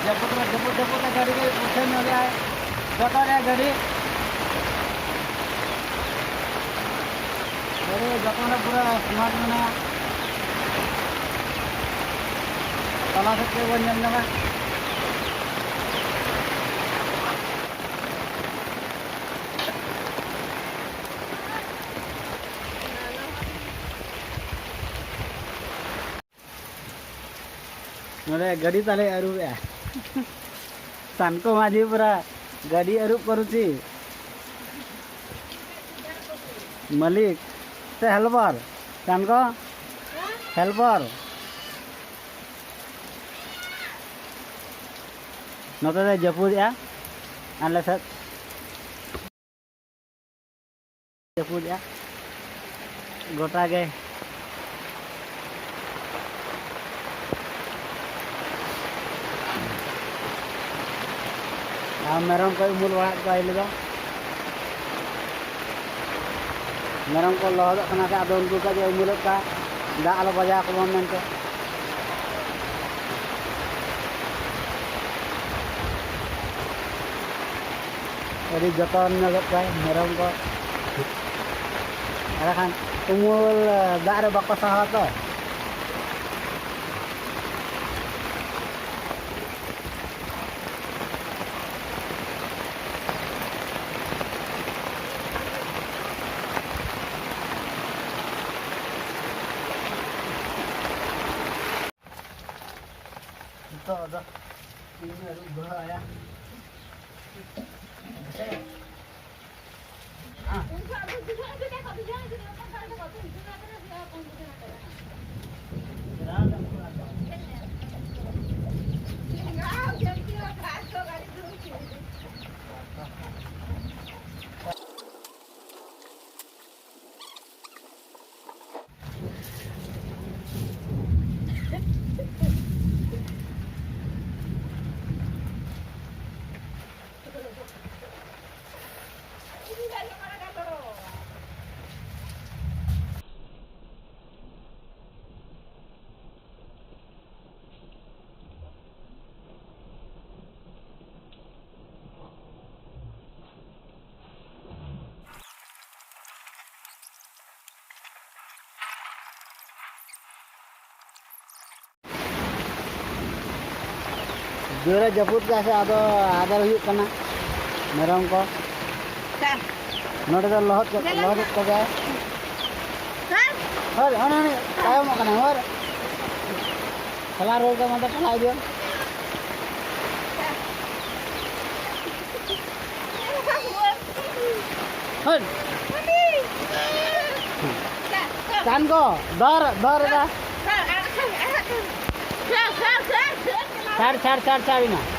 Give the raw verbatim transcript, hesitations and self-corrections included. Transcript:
ᱡᱟᱹᱯᱩᱫ ᱨᱮ, ᱡᱟᱹᱯᱩᱫ, ᱡᱟᱹᱯᱩᱫ ᱛᱮ ᱜᱟᱹᱰᱤ ᱠᱚ ᱯᱩᱪᱷᱟᱹᱣ ᱧᱚᱜ ᱮᱫᱟᱭ᱾ ᱡᱚᱛᱚ ᱨᱮᱭᱟᱜ ᱜᱟᱹᱰᱤ, ᱜᱟᱹᱰᱤ ᱡᱚᱛᱚ ᱨᱮ ᱯᱩᱨᱟᱹ smart ᱢᱮᱱᱟᱭᱟ᱾ ᱛᱟᱞᱟ ᱥᱮᱫ ᱛᱮᱵᱚᱱ ᱧᱮᱞ ᱧᱚᱜᱟ᱾ ᱱᱚᱰᱮ ᱜᱟᱹᱰᱤ ᱛᱟᱞᱮ ᱟᱹᱨᱩᱵᱮᱜᱼᱟ᱾ ᱥᱟᱱᱠᱚ ᱢᱟᱹᱡᱷᱤ ᱯᱩᱨᱟ ᱜᱟᱹᱰᱤ ᱟᱹᱨᱩᱵ ᱯᱟᱹᱨᱩᱪᱤ᱾ ᱢᱟᱹᱞᱤᱠ ᱥᱮ helper? ᱥᱟᱱᱠᱚ helper᱾ ᱱᱚᱛᱮ ᱫᱚᱭ ᱡᱟᱹᱯᱩᱫᱮᱜᱼᱟ ᱟᱞᱮ ᱥᱮᱫ᱾ ᱡᱟᱹᱯᱩᱫᱮᱜᱼᱟ ᱜᱚᱴᱟ ᱜᱮ᱾ ᱟᱨ ᱢᱮᱨᱚᱢ ᱠᱚ ᱩᱢᱩᱞ ᱵᱟᱲᱟᱭᱮᱫ ᱠᱚᱣᱟ ᱤᱧ ᱫᱚ᱾ ᱢᱮᱨᱚᱢ ᱠᱚ ᱞᱚᱦᱚᱫᱚᱜ ᱠᱟᱱᱟ ᱥᱮ, ᱟᱫᱚ ᱩᱱᱠᱩ ᱠᱚ ᱡᱮ ᱩᱢᱩᱞᱮᱫ ᱠᱚᱣᱟ, ᱫᱟᱜ ᱟᱞᱚ ᱵᱟᱡᱟᱣ ᱠᱚᱢᱟ ᱢᱮᱱᱛᱮ᱾ ᱟᱹᱰᱤ ᱡᱚᱛᱚᱱ ᱧᱚᱜᱮᱫ ᱠᱚᱣᱟᱭ ᱢᱮᱨᱚᱢ ᱠᱚ᱾ ᱮᱸᱰᱮᱠᱷᱟᱱ ᱩᱢᱩᱞ ᱫᱟᱜ ᱨᱮ ᱵᱟᱠᱚ ᱥᱟᱦᱟᱣᱟ ᱛᱚ᱾ ᱱᱤᱛᱚᱜ ᱫᱚ ᱤᱧ ᱟᱹᱨᱩᱵ ᱫᱚᱦᱚᱭᱟ᱾ ᱡᱳᱨᱮ ᱡᱟᱹᱯᱩᱫ ᱠᱟᱜ ᱥᱮ, ᱟᱫᱚ ᱟᱫᱮᱨ ᱦᱩᱭᱩᱜ ᱠᱟᱱᱟ ᱢᱮᱨᱚᱢ ᱠᱚ᱾ ᱱᱚᱰᱮ ᱫᱚ ᱞᱚᱦᱚᱫ ᱠᱮᱫ, ᱞᱚᱦᱚᱫᱮᱫ ᱠᱚᱜᱮᱭᱟᱭ᱾ ᱦᱳᱭ, ᱚᱱᱮ ᱩᱱᱤ ᱛᱟᱭᱚᱢᱚᱜ ᱠᱟᱱᱟᱭ, ᱦᱳᱭ᱾ ᱴᱷᱮᱞᱟ ᱨᱩᱣᱟᱹᱲ ᱠᱟᱜ ᱢᱟ, ᱴᱷᱮᱞᱟ ᱤᱫᱤᱭᱟᱢ᱾ ᱦᱳᱭ᱾ ᱪᱟᱱ ᱠᱚ, ᱫᱚᱨ, ᱫᱚᱨ ᱮᱫᱟ᱾ ᱪᱷᱟᱲ, ᱪᱷᱟᱲ, ᱪᱷᱟᱲ, ᱪᱷᱟᱲ ᱮᱱᱟ᱾